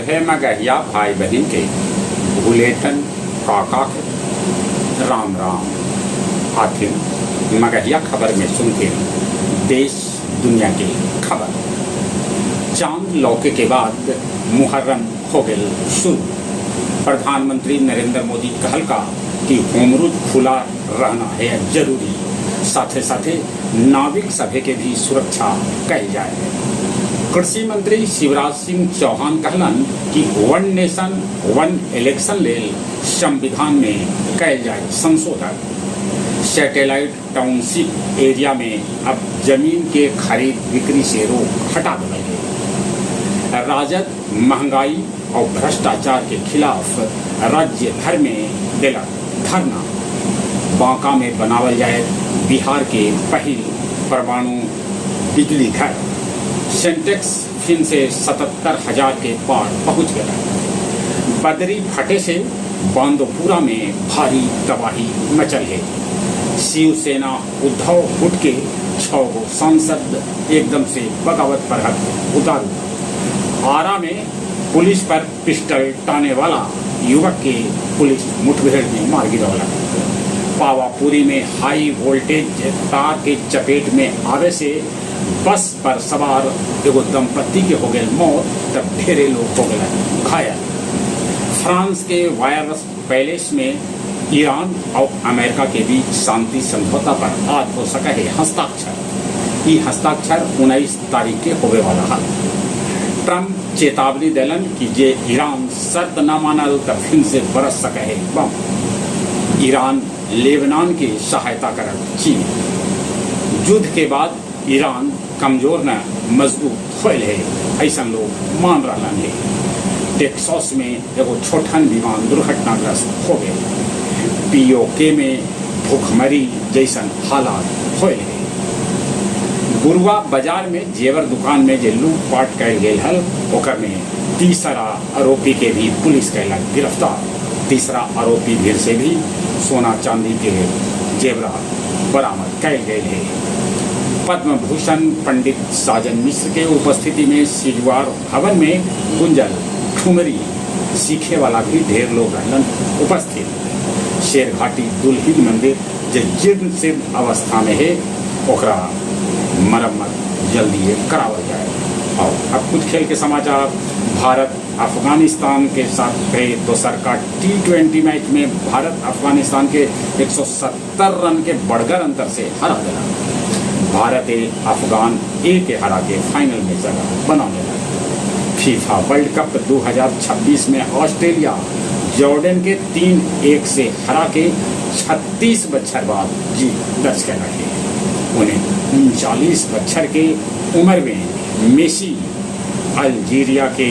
सभे मगहिया भाई बहिन के भुलेटन काका के राम राम। आखिर मगहिया खबर में सुनते देश दुनिया के खबर। चांद लौके के बाद मुहर्रम हो गए शुरू। प्रधानमंत्री नरेंद्र मोदी कहलका कि होमरूज खुला रहना है जरूरी, साथे साथे नाविक सभे के भी सुरक्षा कल जाए। कृषि मंत्री शिवराज सिंह चौहान कहलन कि वन नेशन वन इलेक्शन लेल संविधान में कैल जाए संशोधन। सैटेलाइट टाउनशिप एरिया में अब जमीन के खरीद बिक्री से रोक हटा देवल गई। राजद महंगाई और भ्रष्टाचार के खिलाफ राज्य भर में दिलक धरना। बांका में बनावल जाए बिहार के पहिल परमाणु बिजली घर। सेंटेक्स फिर से 77,000 के पार पहुंच गया। बदरी फटे से बांदोपुरा में भारी तबाही मचल है। शिवसेना उद्धव गुट के 6 गो सांसद एकदम से बगावत पर हक उतारू। आरा में पुलिस पर पिस्टल ताने वाला युवक के पुलिस मुठभेड़ में मार गिरौला। पावापुरी में हाई वोल्टेज तार के चपेट में आवे से बस पर सवार एगो दंपति के हो गए मौत, तब ढेरे लोग हो गए घायल। फ्रांस के वायरस पैलेस में ईरान और अमेरिका के बीच शांति समझौता पर आज हो सका है हस्ताक्षर। ये हस्ताक्षर 19 तारीख के होवे वाला है। ट्रम्प चेतावनी दिलन कि जे ईरान शर्त न मानल त फिर से बरस सके है बम। ईरान लेबनान की सहायता करत चीन। युद्ध के बाद ईरान कमजोर न मजबूत होल है, ऐसा लोग मान रहा है। टेक्सास में एगो छोटहन विमान दुर्घटनाग्रस्त हो गए। पीओके में भूखमरी जैसन हालात होल है। गुरुआ बाजार में जेवर दुकान में जे लूटपाट कैल गेल हल, ओकर में तीसरा आरोपी के भी पुलिस कैलक गिरफ्तार। तीसरा आरोपी भीड़ से भी सोना चांदी के जेवरा बरामद कैल गेल है। पद्म भूषण पंडित साजन मिश्र के उपस्थिति में सिजुआर भवन में गुंजल ठुमरी सीखे वाला भी ढेर लोग रहलन उपस्थित। शेरघाटी दुल्हिन मंदिर जे जीर्ण शीर्ण अवस्था में है, ओकरा मरम्मत जल्दी करावल जाए। और अब कुछ खेल के समाचार। भारत अफगानिस्तान के साथ गए दोसर का टी20 मैच में भारत अफगानिस्तान के 170 रन के बढ़गर अंतर से हरा दिला। भारत ए अफगान ए के हरा के फाइनल में जगह बना लिया। फीफा वर्ल्ड कप 2026 में ऑस्ट्रेलिया जॉर्डन के 3-1 से हरा के 36 बच्छर बाद जीत दर्ज कर रखे। उन्हें 39 बच्छर के उम्र में मेसी अल्जीरिया के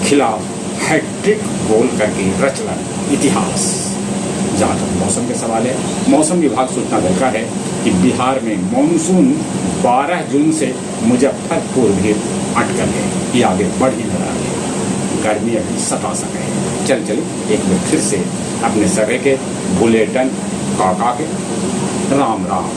खिलाफ हैट्रिक गोल करके रचलन इतिहास। जहाँ तक मौसम के सवाल है, मौसम विभाग सूचना देता है कि बिहार में मानसून 12 जून से मुजफ्फरपुर भी अटकल है, ये आगे बढ़ ही रहा है। गर्मी अभी सता सके है। चल चलो, एक बार फिर से अपने सभे के भुलेटन काका के राम राम।